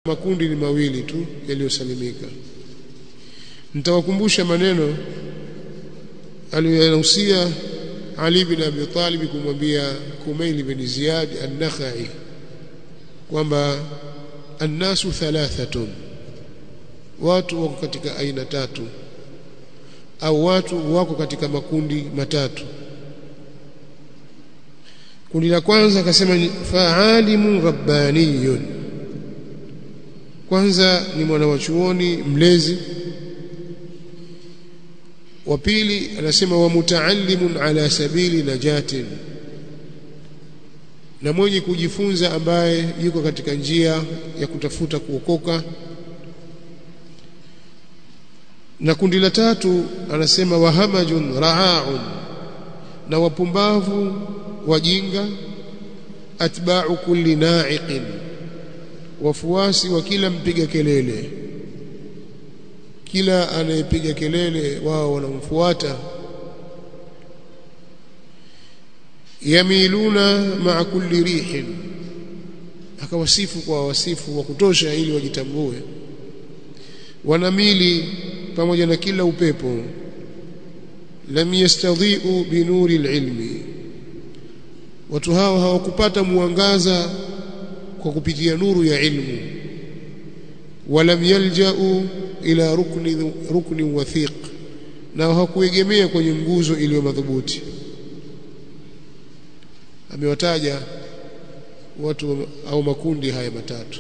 Makundi ni mawili tu yaliyosalimika. Nitawakumbusha maneno aliyoyahusia Ali bin Abi Talib kumwambia Kumail bin Ziyad an-Nakhai kwamba annasu thalathatun, watu wako katika aina tatu, au watu wako katika makundi matatu. Kundi la kwanza akasema fa'alimun rabbaniyun, kwanza ni mwanachuoni mlezi. Wa pili anasema wa mutaallimun ala sabili najatin, na mwenye kujifunza ambaye yuko katika njia ya kutafuta kuokoka. Na kundi la tatu anasema wahamajun ra'aun, na wapumbavu wajinga, atba'u kulli na'iqin, wafuasi wa kila mpiga kelele, kila anayepiga kelele wao wanamfuata. Yamiluna ma'a kulli rihin, akawasifu kwa wasifu wa kutosha ili wajitambue, wanamili pamoja na kila upepo. Lam yastadhi'u binuri alilmi, watu hao hawakupata mwangaza kwa kupitia nuru ya ilmu. Walam yalja'u ila rukni wathiq, na hawakuegemea kwenye nguzo iliyo madhubuti. Amewataja watu au makundi haya matatu.